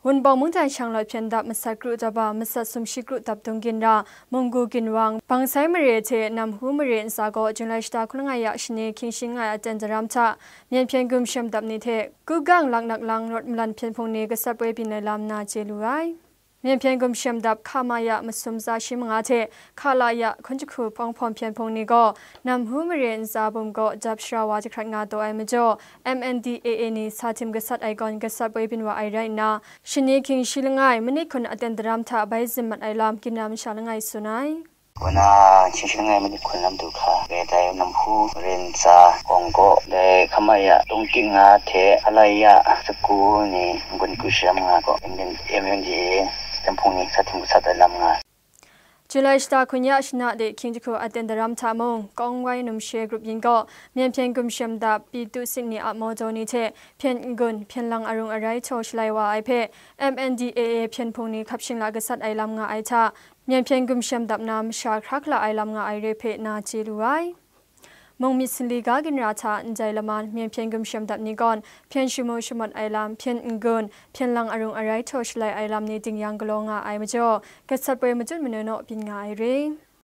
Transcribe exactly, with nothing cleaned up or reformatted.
Wunpawng mungdan shanglawt hpyen dap masat kru daba masat sumshi kru dap dung ginra, munggu ginwang, bangsai mare hte namhu mare ntsa gaw July shata hkun langai ya shani hkying shi langai aten daram hta, myen hpyen gumshem dap ni hte, kugang laknak lang rawt malan hpyen hpung ni gasat poi byin ai lam na chye lu ai. Myen hpyen gumshem dap hka ma ya masum tsa shi manga hte, hka la ya hkun jahku hpawng hpawm hpyen hpung ni gaw, namhu mare ntsa bum gaw dap shara wa jahkrat nga taw ai majaw, M N D A A ni sa htim gasat ai gawn gasat poi byin wa ai rai nna, shani hkying shi langai manit hkun aten daram hta bai zin mat ai lam ginra masha langai tsun ai. Kaw na, hkying shi langai manit hkun lam du hka, rai dai namhu mare ntsa, awng gaw, dai hka ma ya, tungkik nga hte, hka la ya, sagu ni, n-gun ku sharam nga gaw, M N D A A hpyen hpung ni sa htim gasat ai lam nga ai. July shata hkun ya shana de hkying jahku aten daram hta mung, kawng wai numshe grup yin gaw, myen hpyen gumshem dap, Pitu Sydney a mawdaw ni hte, hpyen n-gun, hpyen lang arung arai htaw shalai wa ai hpe, M N D A A hpyen hpung ni hkap shingla gasat ai lam nga ai hta, myen hpyen gumshem dap na masha hkra hkala ai lam nga ai re hpe na chye lu ai. Mung myit sanli ga ginra hta ndai laman myen hpyen gumshem dap ni gawn hpyen shamu shamawt ai lam, hpyen n-gun, hpyen lang arung arai htaw shalai ai lam ni dingyang galaw nga ai majaw, gasat poi matut manu naw byin nga ai re.